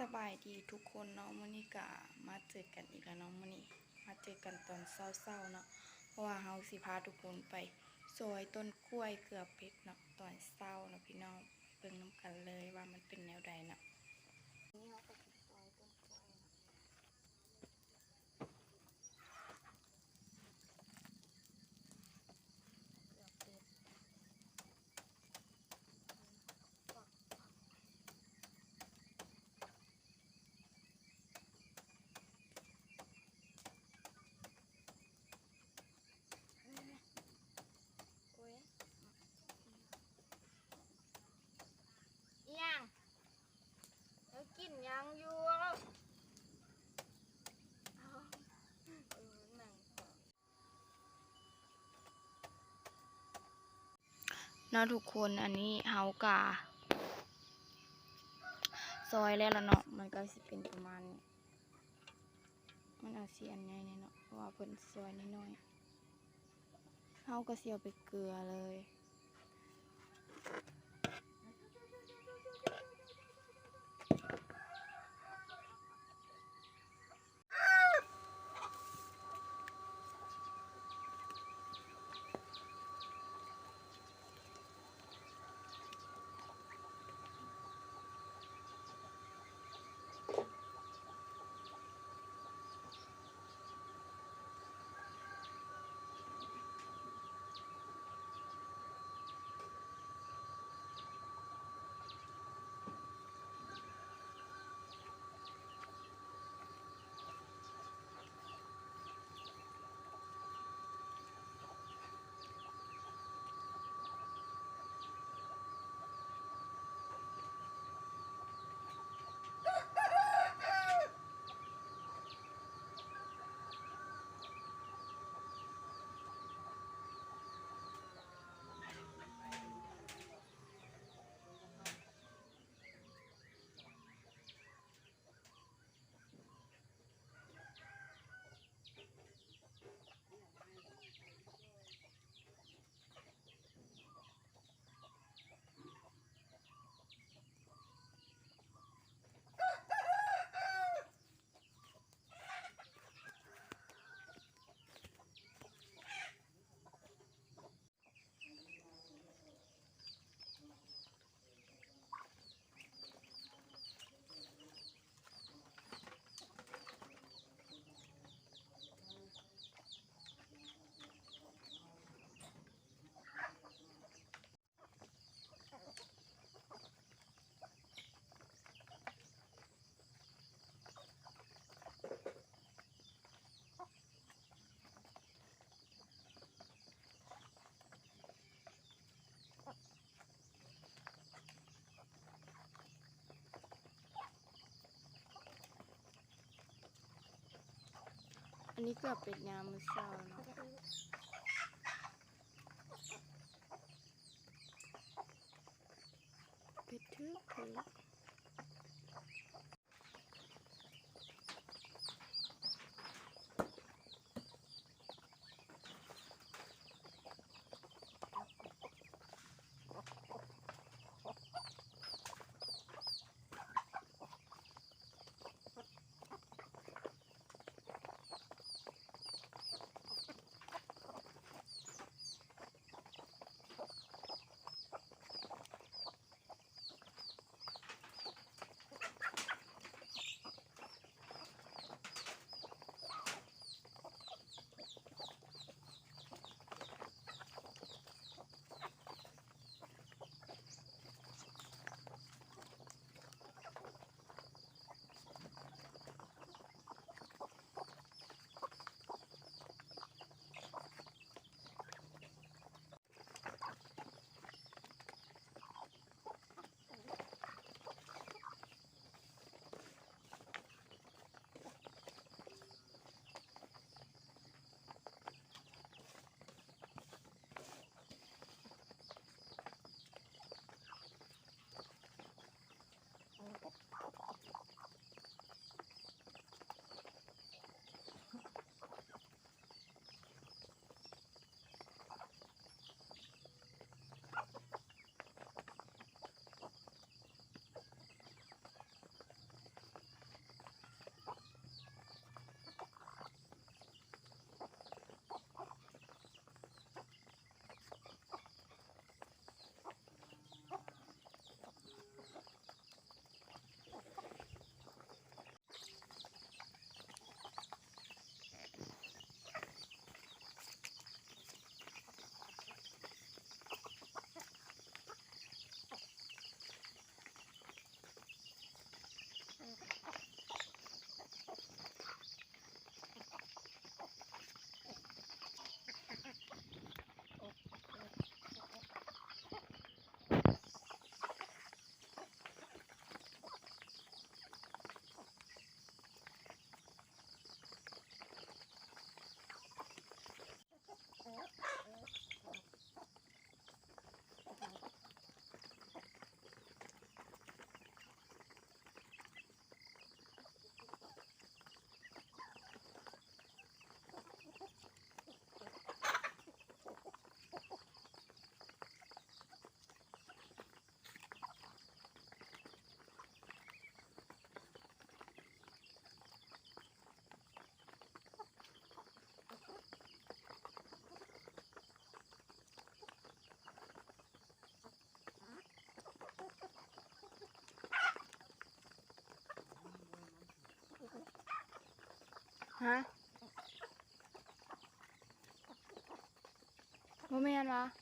ສະບາຍດີທຸກຄົນເນາະ, ມື້ນີ້ກະມາເຈີກັນອີກແລ້ວເນາະ, ມື້ນີ້ມາເຈີກັນຕອນເຊົ້າໆເນາະ ເພາະວ່າເຮົາຊິພາທຸກຄົນໄປຊອຍຕົ້ນກ້ວຍເກືອເພັດເນາະ ຕອນເຊົ້າເນາະພີ່ນ້ອງ, ເບິ່ງນຳກັນເລີຍວ່າມັນເປັນແນວໃດເນາະ. ນີ້ເຮົາກະຊິຊອຍຕົ້ນກ້ວຍເນາະ. ອີ່ຫຍັງ? ເອີ ກິນຫຍັງຢູ່? ເອົາ ເອີ ນັ່ງເນາະທຸກຄົນ, ອັນນີ້ເຮົາກະຊອຍແລ້ວລະເນາະ, ມັນກະຊິເປັນປະມານນີ້. ມັນອາດຊິອັນໃຫຍ່ແດ່ເນາະ ເພາະວ່າເພິ່ນຊອຍນ້ອຍໆ. ເຮົາກະຊິເອົາໄປເກືອເລີຍ. ອັນນີ້ເກືອບເປັນຍາມມື້ເຊົ້າເນາະ. ເປັດຖືກຖືກ. ເ ຮະ ບໍ່ແມ່ນຫວາ?